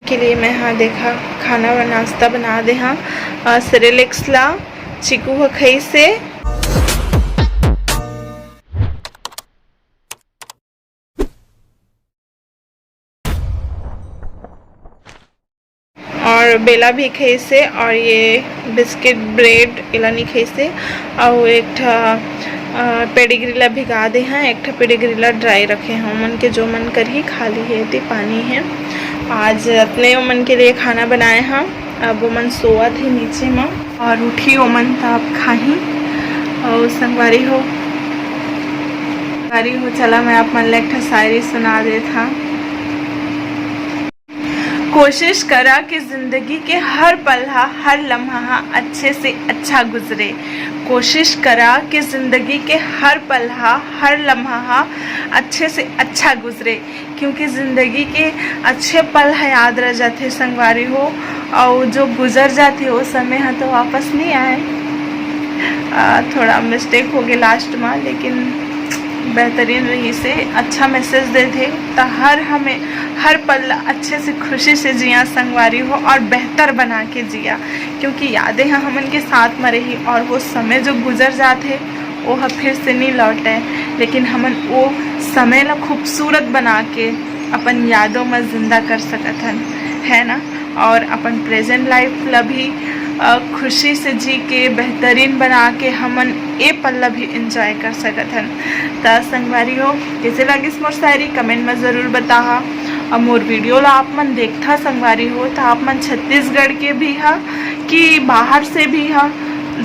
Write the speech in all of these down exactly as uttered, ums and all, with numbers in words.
के लिए मैं हा देखा खाना और नाश्ता बना दे हा। सेरेलेक्स ला चिकू ह खइसे। और बेला भी खइसे और ये बिस्किट ब्रेड एला नहीं खइसे। और एक ठा पेडिग्री ला भिगा दे हैं, एक ठा पेडिग्री ला ड्राई रखे हैं। मन के जो मन करही खा ली है, इतनी पानी है। आज अपने मन के लिए खाना बनाए हैं। अब वो मन सोवत है नीचे में और उठी वो मन तब खाही। और संगवारी हो, संगवारी हो, चला मैं आप मन ला एक ठा शायरी सुना देत हा। कोशिश करा कि जिंदगी के हर पल हा, हर लम्हा हा अच्छे से अच्छा गुजरे। कोशिश करा कि जिंदगी के हर पल हा, हर लम्हा हा अच्छे से अच्छा गुजरे, क्योंकि जिंदगी के अच्छे पल हा याद रह जाते संगवारी हो, और जो गुजर जाते वो समय हा तो वापस नहीं आए। आ, थोड़ा मिस्टेक हो गया लास्ट में, लेकिन बेहतरीन रहिसे, अच्छा मैसेज देथे। त हर हमें हर पल ला अच्छे से, खुशी से जिया संगवारी हो, और बेहतर बना के जिया, क्योंकि यादें ह हमन के साथ में रही और वो समय जो गुजर जात हे, वो ह फिर से नहीं लौटे, लेकिन हमन वो समय ला खूबसूरत बना के अपन यादों में जिंदा कर सकत हन, है ना? और अपन प्रेजेंट लाइफ ला भी, अ, खुशी से जी के बेहतरीन बना के हमन ए पल ला भी एंजॉय कर सकत हन। त संगवारी हो, कैसे लगिस मोर शायरी, कमेंट में ज़रूर बताहा। और मोर वीडियो ला आप मन देखथा संगवारी हो, त आप मन छत्तीसगढ़ के भी हा कि बाहर से भी हा,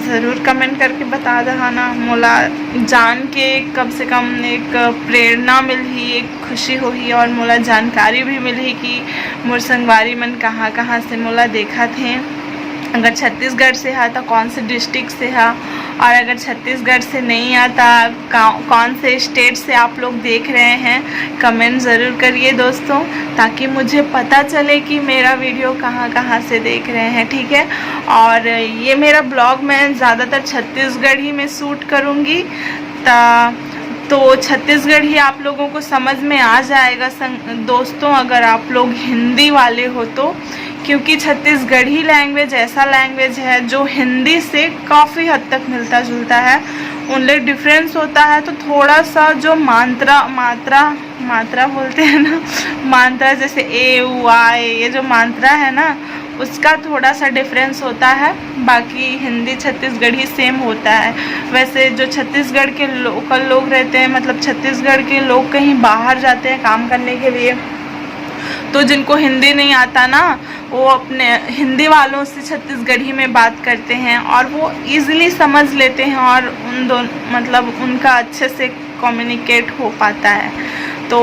ज़रूर कमेंट करके बता दहा ना। मोला जान के कम से कम एक प्रेरणा मिलही, एक खुशी होही और मोला जानकारी भी मिलही कि मोर संगवारी मन कहाँ कहाँ से मोला देखत हे। अगर छत्तीसगढ़ से हा, तो कौन से डिस्ट्रिक्ट से हा, और अगर छत्तीसगढ़ से नहीं आ, तो का-, कौन से स्टेट से आप लोग देख रहे हैं, कमेंट ज़रूर करिए दोस्तों, ताकि मुझे पता चले कि मेरा वीडियो कहाँ कहाँ से देख रहे हैं, ठीक है। और ये मेरा ब्लॉग मैं ज़्यादातर छत्तीसगढ़ी में शूट करूँगी, ता तो छत्तीसगढ़ी आप लोगों को समझ में आ जाएगा संग-, दोस्तों, अगर आप लोग हिंदी वाले हो तो, क्योंकि छत्तीसगढ़ी लैंग्वेज ऐसा लैंग्वेज है जो हिंदी से काफ़ी हद तक मिलता जुलता है। उनले डिफरेंस होता है तो थोड़ा सा जो मात्रा, मात्रा, मात्रा बोलते हैं ना, मात्रा जैसे ए, उ, आ, ए, ये जो मात्रा है ना, उसका थोड़ा सा डिफरेंस होता है। बाकी हिंदी छत्तीसगढ़ी सेम होता है। वैसे जो छत्तीसगढ़ के लोकल लोग रहते हैं, मतलब छत्तीसगढ़ के लोग कहीं बाहर जाते हैं काम करने के लिए, तो जिनको हिंदी नहीं आता ना, वो अपने हिंदी वालों से छत्तीसगढ़ी में बात करते हैं और वो ईज़िली समझ लेते हैं और उन दोनों, मतलब उनका अच्छे से कम्युनिकेट हो पाता है। तो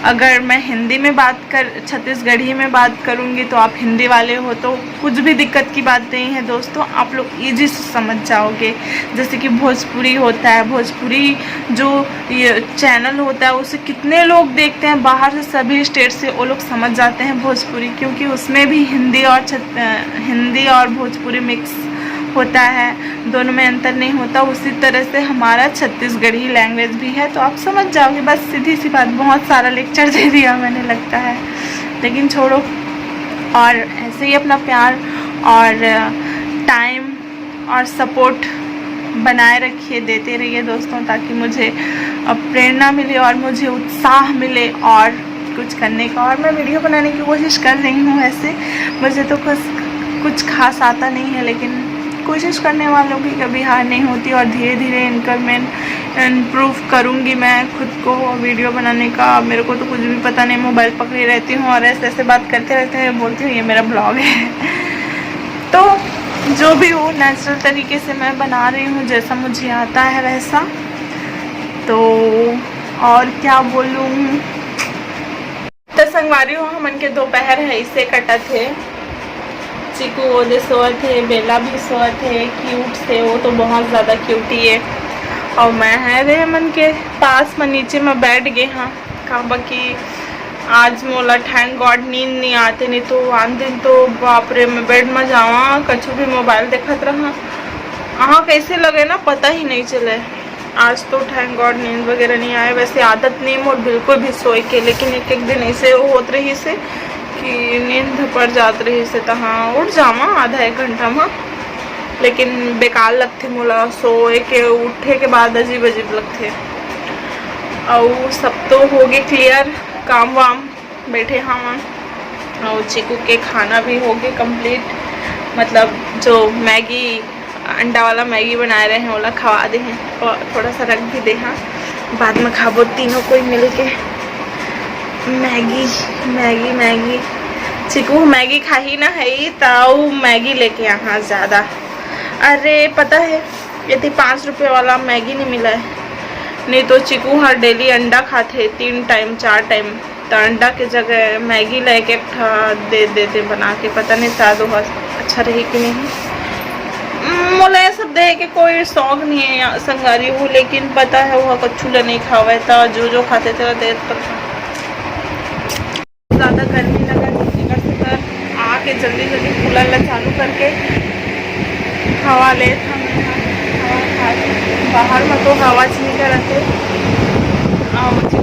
अगर मैं हिंदी में बात कर, छत्तीसगढ़ी में बात करूँगी, तो आप हिंदी वाले हो तो कुछ भी दिक्कत की बात नहीं है दोस्तों, आप लोग ईजी से समझ जाओगे। जैसे कि भोजपुरी होता है, भोजपुरी जो ये चैनल होता है, उसे कितने लोग देखते हैं बाहर से, सभी स्टेट से, वो लोग समझ जाते हैं भोजपुरी, क्योंकि उसमें भी हिंदी और छत-, अ, हिंदी और भोजपुरी मिक्स होता है, दोनों में अंतर नहीं होता। उसी तरह से हमारा छत्तीसगढ़ी लैंग्वेज भी है, तो आप समझ जाओगे। बस सीधी सी बात, बहुत सारा लेक्चर दे दिया मैंने, लगता है, लेकिन छोड़ो। और ऐसे ही अपना प्यार और टाइम और सपोर्ट बनाए रखिए, देते रहिए दोस्तों, ताकि मुझे, अ, प्रेरणा मिले और मुझे उत्साह मिले और कुछ करने का। और मैं वीडियो बनाने की कोशिश कर रही हूँ, वैसे मुझे तो कुछ, कुछ खास आता नहीं है, लेकिन कोशिश करने वालों की कभी हार नहीं होती और धीरे धीरे इनकमेंट इम्प्रूव करूँगी मैं खुद को वीडियो बनाने का। मेरे को तो कुछ भी पता नहीं, मोबाइल पकड़े रहती हूँ और ऐसे ऐसे बात करते रहते हैं, बोलती हूँ ये मेरा ब्लॉग है। तो जो भी हो, नेचुरल तरीके से मैं बना रही हूँ, जैसा मुझे आता है वैसा। तो और क्या बोलूँ, तो संगवारी हो, हमन के दोपहर है, इसे कटत है। चिकू वो दे सोवत है, बेला भी सोवत है, क्यूट से, वो तो बहुत ज़्यादा क्यूटी है। और मैं है रे मन के पास में नीचे में बैठ गए हाँ, काबर कि आज मोला थैंक गॉड नींद नहीं आते, नहीं तो आन दिन तो बाप रे, मैं बेड में जावा, कछु भी मोबाइल देखत रहा। हाँ, कैसे लगे ना, पता ही नहीं चले। आज तो थैंक गॉड नींद वगैरह नहीं आए। वैसे आदत नहीं मोर बिल्कुल भी सोए के, लेकिन एक एक दिन ऐसे होत रहिसे कि नींद पड़ जात रहिस हे, त हाँ, उठ जावा आधा एक घंटा म, लेकिन बेकार लगथे मोला, सोए के, उठे के बाद अजीब अजीब लगथे। अउ सब तो होगे clear, काम वाम, बैठे हावं। अउ चिकू के खाना भी होगे complete, मतलब जो मैगी, अंडा वाला मैगी बनाए रहे हैं, ओला खवा दे हैं, और थोड़ा सा रख भी दे हाँ, बाद में खाबो तीनों कोई मिल के। Maggi, Maggi, Maggi. Chiku Maggi खाही ना है, ताऊ मैगी लेके यहाँ ज़्यादा। अरे पता है, यदि पाँच रुपये वाला मैगी नहीं मिला है, नहीं तो चिकू हर डेली अंडा खाथे, तीन टाइम, चार टाइम। त अंडा के जगह मैगी ला एक एक ठा दे देते बना के, पता नहीं शायद वो अच्छा रही कि नहीं। मोला ये सब दे के कोई शौक नहीं है या संगवारी हो, लेकिन पता है वो कच्चू ला नहीं खावे, त जो जो खाते तेला दे देता। ज़्यादा गर्मी लगा, जिसके कर से कर आके जल्दी जल्दी कूलर ला चालू करके हवा लेत हन। हवा खा, बाहर में तो हवा च नहीं करत है। अउ